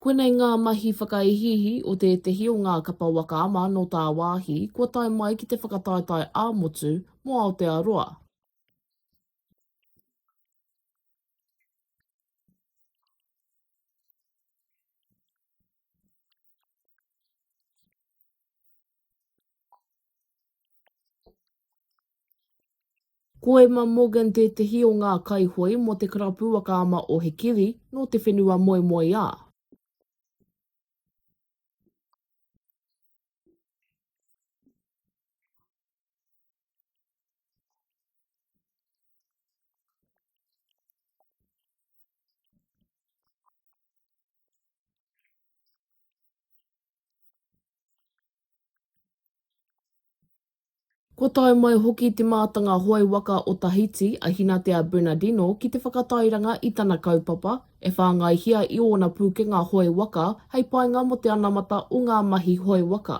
Koinei ngā mahi whakaihiihi o tētehi o ngā kapa waka ama nō tāwāhi kua tae mai ki te whakataetae ā-motu mō Aotearoa. Ko Emma Morgan tētehi o ngā kaihoe mō te karapu waka ama o Hekili nō te whenua moemoeā. Kua tae mai hoki te mātanga hoe waka o Tahiti a Hinatea Bernardino ki te whakatairanga i tana kaupapa, e whāngaihia i ōna pūkenga hoe waka hei painga mō te anamata o ngā mahi hoe waka.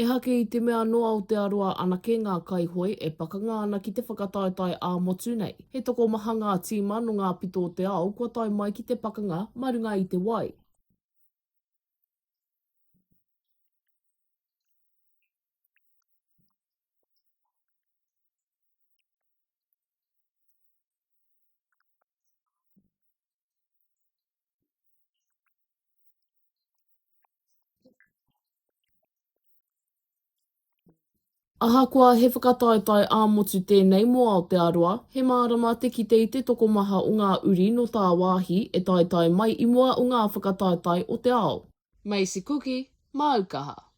Ehake i te mea nō Aotearoa anake ngā kaihoe e pakanga ana ki te whakataetae ā-motu nei. He tokomaha ngā tīma nō ngā pito o te ao kua tae mai ki te pakanga mā runga i te wai. Ahakoa he whakataetae ā-motu tēnei mō Aotearoa, he mārama te kite i te tokomaha o ngā uri nō tāwāhi e taetae mai i mua o ngā whakataetae o te ao. Macy Kuki, māu kaha.